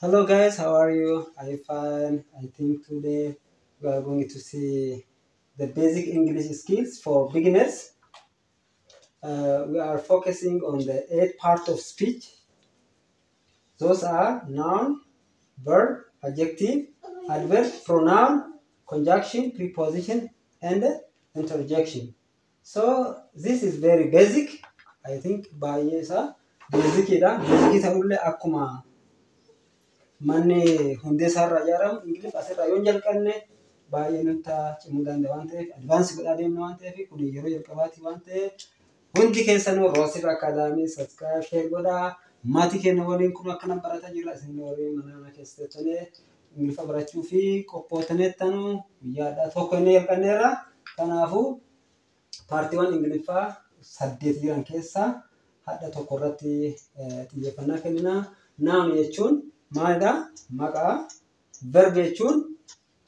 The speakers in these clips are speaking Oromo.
Hello guys, how are you? I'm fine. I think today we are going to see the basic English skills for beginners. We are focusing on the 8 parts of speech. Those are noun, verb, adjective, adverb, pronoun, conjunction, preposition, and interjection. So this is very basic. I think baay'ee isaa basicidha. Basic ta'ullee akkuma manni hundee isaarraa ijaaramu Ingiliff asirraa yoo hin jalqabne baay'ee nutti cimuu danda'a waan ta'eef, advance godhaa deemna waan ta'eef, kun yeroo jalqabaati waan ta'eef, hundi keessanuu Roosif Academy subscribe, share godhaa. Maatii keenya waliin kun akkana barataa jirra. Isin warri mana keessa teessanii Ingiliffa barachuu fi qophootaneettanu guyyaadhaa tokko inni jalqabneerra. Kanaafuu paartiiwwan Ingiliffaa 8 jiran keessaa hadha tokko irratti xiyyeeffannaa kennina. Noun jechuun maalidha? Maqaa. Verb jechuun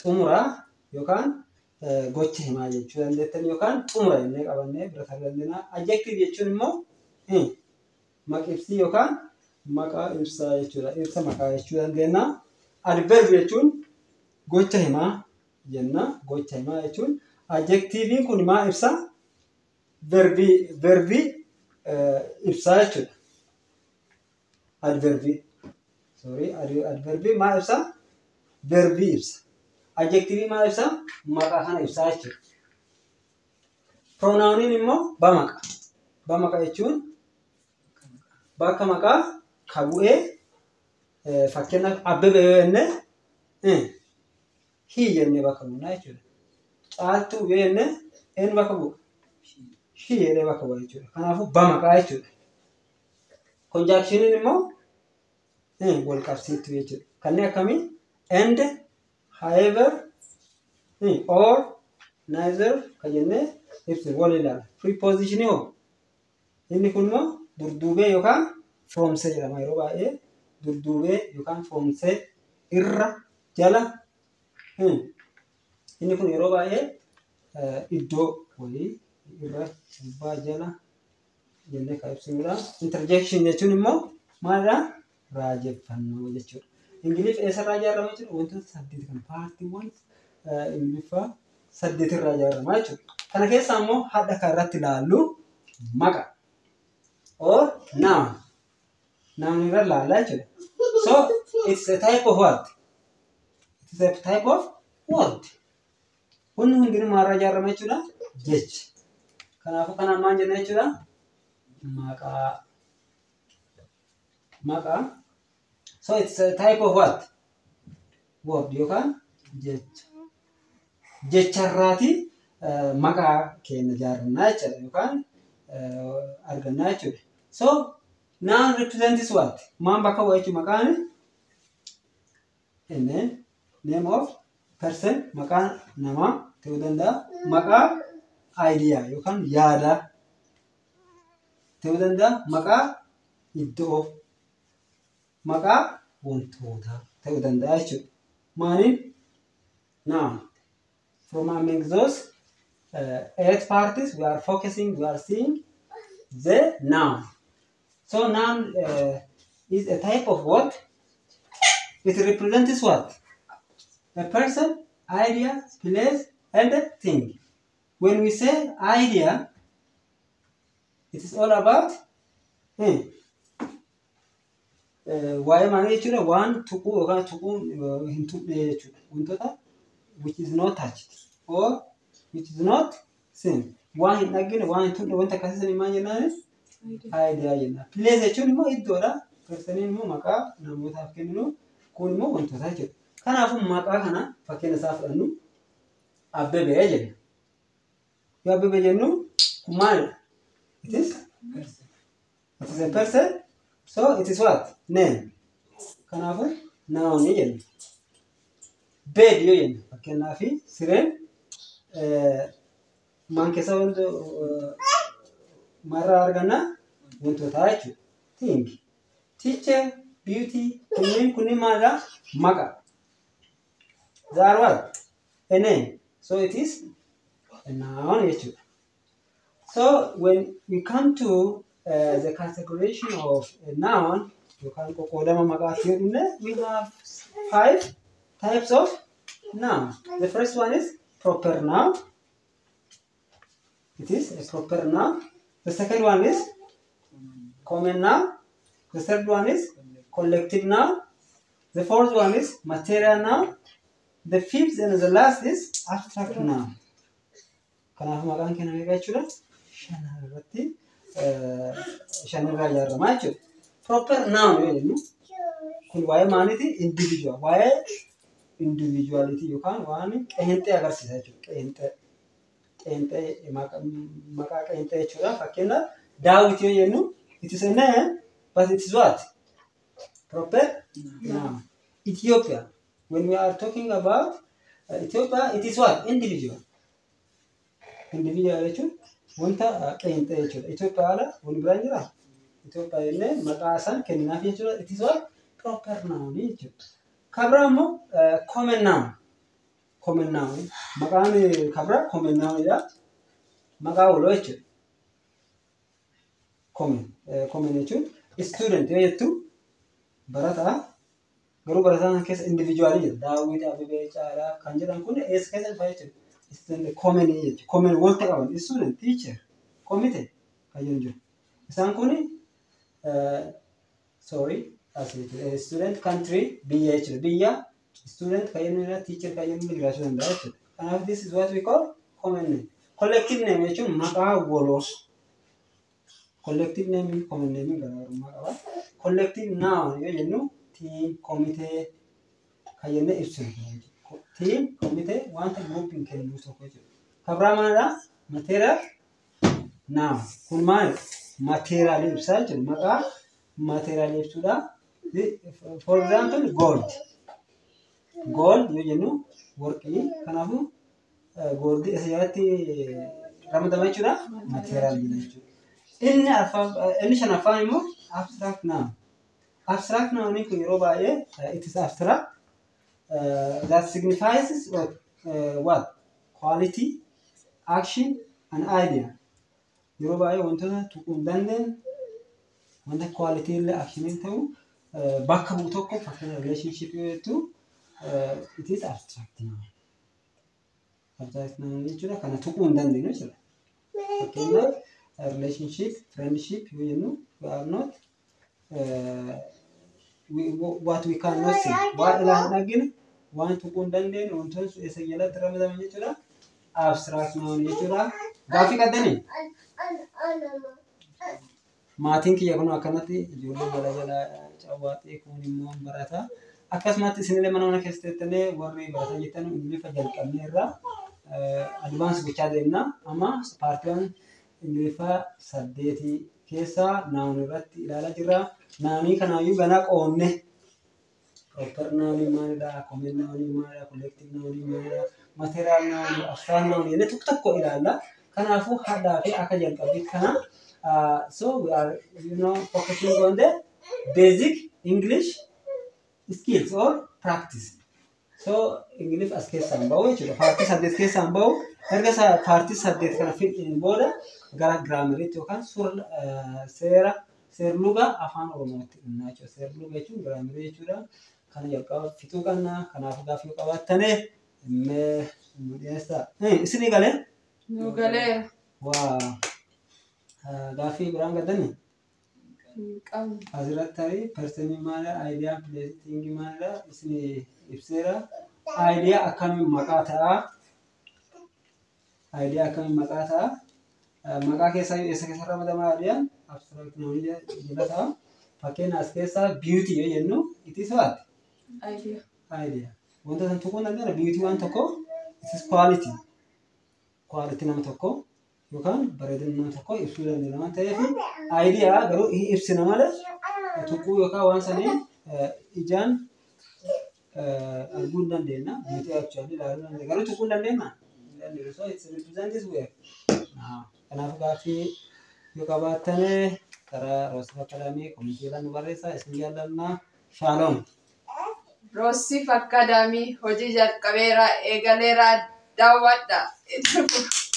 xumura yookaan gocha himaa jechuu dandeettan yookaan xumura jennee qabannee bira tarree dandeenya. Adjective jechuun immoo maqibsii yookaan maqaa ibsaa jechuudha. Ibsa maqaa jechuu dandeenya. Adverb jechuun gocha himaa jenna. Gocha himaa jechuun adjectiviin kun maa ibsa? Verbii ibsaa jechuudha. Adverbii. Sorry, adverbii maa ibsa? Verbii ibsa. Adjectivii maa ibsa? Maqaa kana ibsaa jechuudha. Pronouniin immoo bamaqa. Bamaqa jechuun bakka maqaa ka bu'ee, fakkeenyaaf Abbebe yoo jenne he jennee bakka bu'na jechuudha. Caaltuu yoo jenne eenyu bakka bu'a? She jedhee bakka bu'a jechuudha. Kanaafuu bamaqaa jechuudha. Conjunctioniin immoo wal qabsiiftuu jechuudha. Kanneen akkamii? And, however, or, neither kan jennee ibsinu wal ilaala. Prepositionii hoo? Inni kun immoo durduubee yookaan firoomsee jedhama. Yeroo baay'ee durduubee yookaan firoomsee, irra, jala. Inni kun yeroo baay'ee iddoo wayii irra, gubbaa, jala jennee kan ibsinudha. Interjection jechuun immoo maalidha? Raajeffannoo jechuudha. Ingiliff eessarraa ijaarama jechuudha? Wantoota 8 kan paartiiwwan Ingiliffaa 8 irraa ijaarama jechuudha. Kana keessaa immoo hadha kan irratti ilaallu maqa or noun. Noun irra ilaalla jechuudha. So it's a type of what? It's a type of word. Wanni hundinuu maalirraa ijaarama jechuudha? Jecha. Kanaafuu kanaan maal jenna jechuudha? Maqaa. Maqaa. So it's a type of what? Word yookaan jecha. Jecharraati maqaa keenya ijaarrannaa jechuudha yookaan argannaa jechuudha. So noun represents what? Maan bakka bu'a jechuudha maqaan? A name, name of person, maqaa namaa ta'uu danda'a. Maqaa idea yookaan yaada ta'uu danda'a. Maqaa iddoo, maqaa wantootaa ta'uu danda'a jechuudha. Maaliin? Noun. From among those 8 parties we are focusing, we are seeing the noun. So noun is a type of what? It represents what? A person, idea, place, and thing. When we say idea, it is all about waa'ee maalii jechuudha? Waan tuquu yookaan tuquu hin tuqne jechuudha. Wantoota which is not touched or which is not seen. Waan hin dhaggine, waan hin tuqne, wanta akkasii sanii maal jennaan? Idea jenna. Place jechuun immoo iddoodha. Personiin immoo maqaa namootaaf kenninu, kun immoo wantoota jechuudha. Kanaafuu maqaa kana fakkeenya isaa fudhannu Abbebee jenna. Yoo Abbebee jennu kun maalidha? It is a person. So it is what? Name. Kanaafuu noun jenna. Bed yoo jenna fakkeenyaaf sireen maan keessa wanto maalirraa arganna? Wantoota jechuudha. Thing. Teacher, beauty, kunneen maalidha? Maqa. They are what? A name. So it is a noun jechuudha. So when we come to the categorization of a noun, Yookaan qoqqoodama maqaatti yoo dhufne, we have five types of noun. The first one is proper noun. It is a proper noun. The second one is common noun. The third one is collective noun. The fourth one is material noun. The fifth and the last is abstract noun. Kanaaf maqaan keenya meeqa jechuudha? Shan irratti, shan irraa ijaaramaa jechuudha. Proper noun yoo jennu kun waa'ee maaliiti? Individual. Waa'ee individuality yookaan waan qeenxee agarsiisa jechuudha. Qeenxee. Qeenxee, maqaa qeenxee jechuudha. Fakkeenyaaf, Daawit yoo jennu, it is a name, but it is what? Proper noun. Ethiopia. When we are talking about Ethiopia, it is what? Individual. Individual jechuun wanta qeenxee jechuudha. Itoophiyaa ala wani biraan jiraa? Itoophiyaa jennee maqaa isaan kenninaaf jechuudha. It is what? Proper noun jechuudha. Kan biraa immoo common noun. Common noun. Maqaan kan biraa common nounidha. Maqaa waloo jechuudha. Common. Common jechuun student yoo jettu barataa, garuu barataan keessa individualii jira. Daawwit, Abibee, Caalaa kan jedhan kun eessa keessa dhufa jechuudha? Student common jechuudha. Common wanta qaban, student, teacher, committee kan jedhu jiru. Isaan kun, sorry, as jechuudha. Student, country, biyya jechuudha. Biyya student kan jennu jira, teacher kan jennu jiraachuu danda'a jechuudha. Kanaaf this is what we call common name. Collective name jechuun maqaa waloo. Collective name, common name garaagarummaa qaba. Collective noun yoo jennu team, committee kan jennee ibsinu. Team, committee, wanta groupiin kennu tokko jechuudha. Kan biraa maalidha? Material noun. Kun maali? Materialii ibsaa jechuudha. Maqaa materialii ibsuudha. For example, gold. Gold yoo jennu warqii. Kanaafuu gold isa jalatti ramadama jechuudha. Material jedha jechuudha. Inni shanaffaan immoo abstract noun. Abstract noun kun yeroo baay'ee it is abstract that signifies what? Quality, action and idea. Yeroo baay'ee wantoota tuquu hin dandeenye, wanta quality illee action ta'u bakka bu'u tokko, fakkeenya relationship yoo jettu, it is abstract noun. Abstract noun jechuudha kana tuquu hin dandeenyu jechuudha. Fakkeenyaaf, relationship, friendship yoo jennu, we are not what we cannot see. Waan ilaan hin argine, waan tuquu hin dandeenye, wantoonni sun eessa jalatti ramadaman jechuudha? Abstract noun jechuudha. Gaaffii qabdanii? Maatiin kiyya kun akkanatti ijoollee jala jala cawwaaxee, kun immoo barata. Akkasumatti isinillee mana keessa teettanii warri barataa jirtan, Ingiliffa jalqabnee irraa advance gochaa deemna. Amma partiiwwan Ingiliffaa saddeetii keessaa noun irratti ilaalaa jirra. Nounii kanaayyuu ganaa qoonne, proper nounii maalidha, common nounii maalidha, collective nounii maalidha, material nounii, abstract nounii jennee tokko tokko ilaalla. Kanaafuu hadhaa fi akka jalqabbiitti kana, so we are focusing on the basic English skills or practice. So English as keessaan bahu jechuudha. Partii saddeet keessaan bahu. Erga partii saddeet kana fixeen booda gara grammariitti yookaan seera seerluga afaan Oromootti dhufna jechuudha. Seerluga jechuun grammarii jechuudha. Kana jalqaba fixuu qabna. Kanaafuu gaaffii yoo qabaattane mee nu dhiyeessaa. Isinii galee? Nu galeera. Waa gaaffii biraan gaddanii? Hin qabnu. Asirratti tarii personii maalidha? Idea, place, thingii maalidha? Isinii ibseera. Idea akkamiin maqaa ta'a? Idea akkamiin maqaa ta'a? Maqaa keessaa eessa keessa ramadama ideaan? Abstract noun jala ta'a. Fakkeenya, as keessaa beauty yoo jennu, it is what? Idea. Idea. Wanta san tuquu hin dandeenye, beauty waan tokko, it is quality. Quality nama tokko yookaan bareedina nama tokko ibsuu dandeenya waan ta'eef, idea garuu ibsina malee tuquu yookaan waan sanii ijaan arguu hin dandeenya. Beauty actually ilaaluu dandeenya. Garuu tuquu hin dandeenya. Hin dandeenya. So it's represent where. Kanaaf gaaffii yoo qabaattane karaa Roosif Academy commentiidhaan nu barreessaa. Isin jaallannaa. Shaaloom. Roosif Academy hojii jalqabeera, eegaleera, daawwadha. Itti fufa.